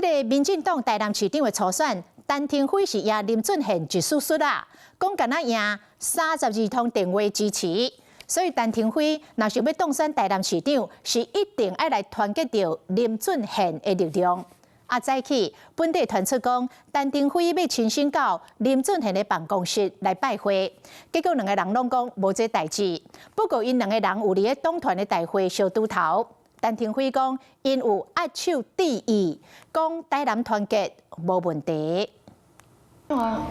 這个民進黨台南市長的初選，陳亭妃是贏林俊憲一絲絲啦，講敢若贏32通電話支持，所以陳亭妃若想欲當選台南市長，是一定愛來團結著林俊憲的力量。啊，早起本地傳出講，陳亭妃欲親身到林俊憲的辦公室來拜會，結果兩个人攏講無這代誌。不過𪜶兩个人有佇咧黨團的大會相拄頭。陳亭妃講，𪜶有握手致意，講台南團結無問題。啊，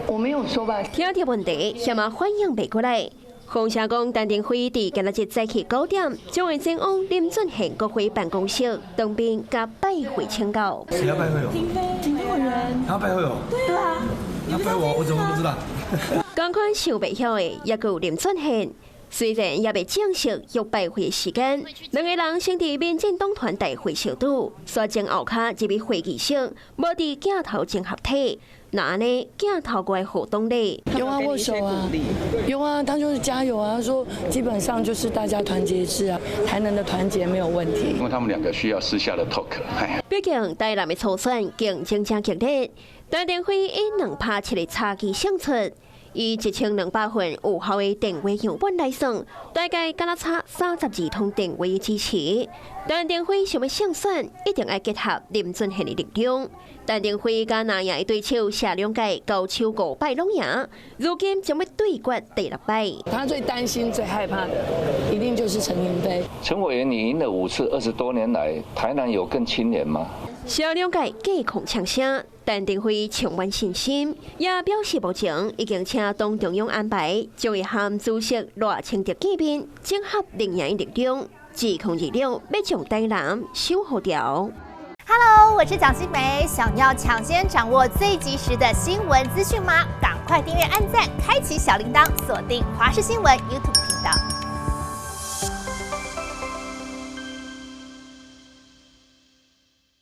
我沒有說吧。聽著問題，啥嘛反應袂過來。風聲講，陳亭妃佇今仔日早起9點，將會前往林俊憲國會辦公室當面共拜會請教。誰要拜會哦？亭妃，亭妃委員。他要拜會哦？對啊。他拜我，我怎麼不知道？仝款想袂曉的，猶閣有林俊憲。雖然猶未正式約拜會時間，兩个人先佇民進黨團大會相拄，煞前後跤入去會議室，無佇鏡頭前合體。那按呢鏡頭外互動咧？有啊，握手啊，有啊，他就是加油啊，他說基本上就是大家團結一致啊，台南的團結沒有問題。因為他們兩個需要私下的 talk。畢竟台南的初選競爭誠激烈，陳亭妃以2.7%的差距勝出。以1200份有效的電話樣本來算，大概敢若差32通電話的支持。陳亭妃想欲勝選，一定愛結合林俊憲的力量。陳亭妃佮藍營的對手謝龍介交手五擺攏贏，如今將欲對決第六擺。他最擔心、最害怕的，一定就是陳亭妃。陳委員，你贏了5次，20多年來，台南有更清廉嗎？謝龍介隔空嗆聲，陳亭妃充滿信心，也表示目前已經請黨中央安排，將會和主席賴清德見面，整合陣營力量，2026欲將台南守護牢。 Hello，我是蔣新梅，想要搶先掌握最及時的新聞資訊嗎？趕快訂閱、按讚、開啟小鈴鐺，鎖定華視新聞 YouTube 頻道。